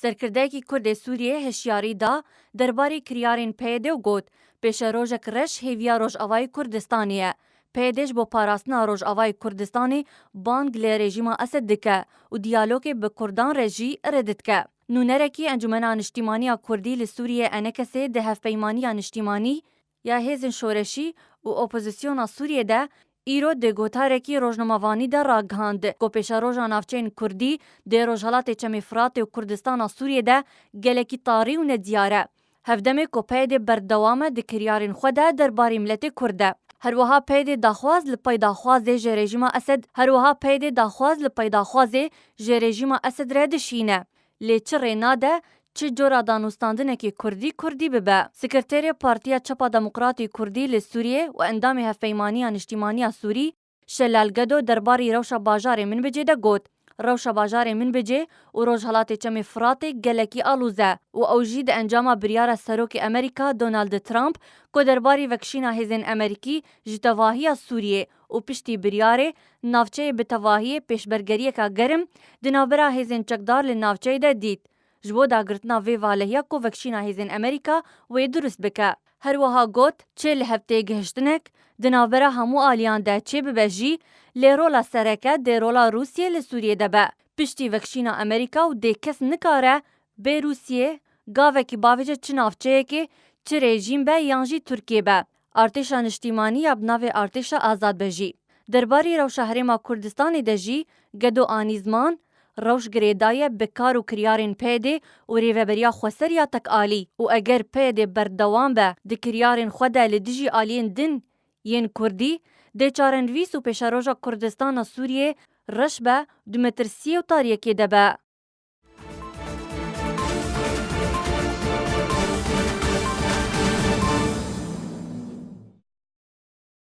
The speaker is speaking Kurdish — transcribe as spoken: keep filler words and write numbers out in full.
Serkirdeyekî Kurd ê Sûriyê hişyarî da derbarê kiryarên P Y D û got, pêşerojek reş hêviya Rojavayê Kurdistanê ye. P Y D ji bo parastina Rojavayê Kurdistanê bang li rejîma Esed dike û diyalogê bi Kurdan re jî red dike. Nûnerekî Encûmena Niştîmanî ya Kurdî li Sûriyê, ENKSê, di Hevpeymaniya Niştîmanî ya Hêzên Şoreşî û Opozisyona Sûriyê de îro di gotarekî rojnamevanî de ragihand ku pêşeroja navçeyên Kurdî di Rojhelatê Çemê Firatê û Kurdistana Sûriyê de gelekî tarî û nediyar e. Hevdemê ku P Y D berdewam e di kiryarên xwe de derbarê miletê Kurd de. Her wiha P Y D daxwaz li pey daxwazê ji rejîma Esed, her wiha P Y D daxwaz li pey daxwazê ji rejîma Esed re dişîne. Lê çi rê nade, çi cora danûstandinekê Kurdî Kurdî bibe. Sekreterê Partiya Çepa Demokratî Kurdî li Sûriyê û endamê Hevpeymaniya Niştîmaniya Sûrî, Şelal Gedo derbarî rewşa bajarê Minbicê de got, rewşa bajarê Minbicê û Rojhelatê Çemê Firatê gelekî alûz e û ew jî di encama biryara Serokê Amerîka Donald Trump ku derbarî vekişîna hêzên Amerîkî ji tevahiya Sûriyê û piştî biryarê navçeyê bi tevahiyê pêşbergeriyeka germ di navbera hêzên çekdar li navçeyê de dît. Ji bo dagirtina vê valehiya ku vekişîna hêzên Amerîka wê durust bike. Her wiha got, çi li hev têgihiştinek di navbera hemû aliyan de çêbibe jî, lê rola sereke dê rola Rûsiyê li Sûriyê de be. Piştî vekişîna Amerîka û dê kes nikare bê Rûsiyê gavekî bavêje çi navçeyekê, çi rejîm be yan jî Tirkiye be. Artêşa niştîmanî ya bi navê Artêşa Azad be jî. Derbarî rewşa Herêma Kurdistanê de jî Gedo anî ziman, rewş girêdayî ye bi kar û kiryarên P Y D û Rêveberiya Xweser ya Tekalî û eger P Y D berdewam be di kiryarên xwe de li dijî aliyên din yên Kurdî, dê çarenivîs û pêşeroja Kurdistana Sûriyê reş be, di metirsiyê û tariyekê de be.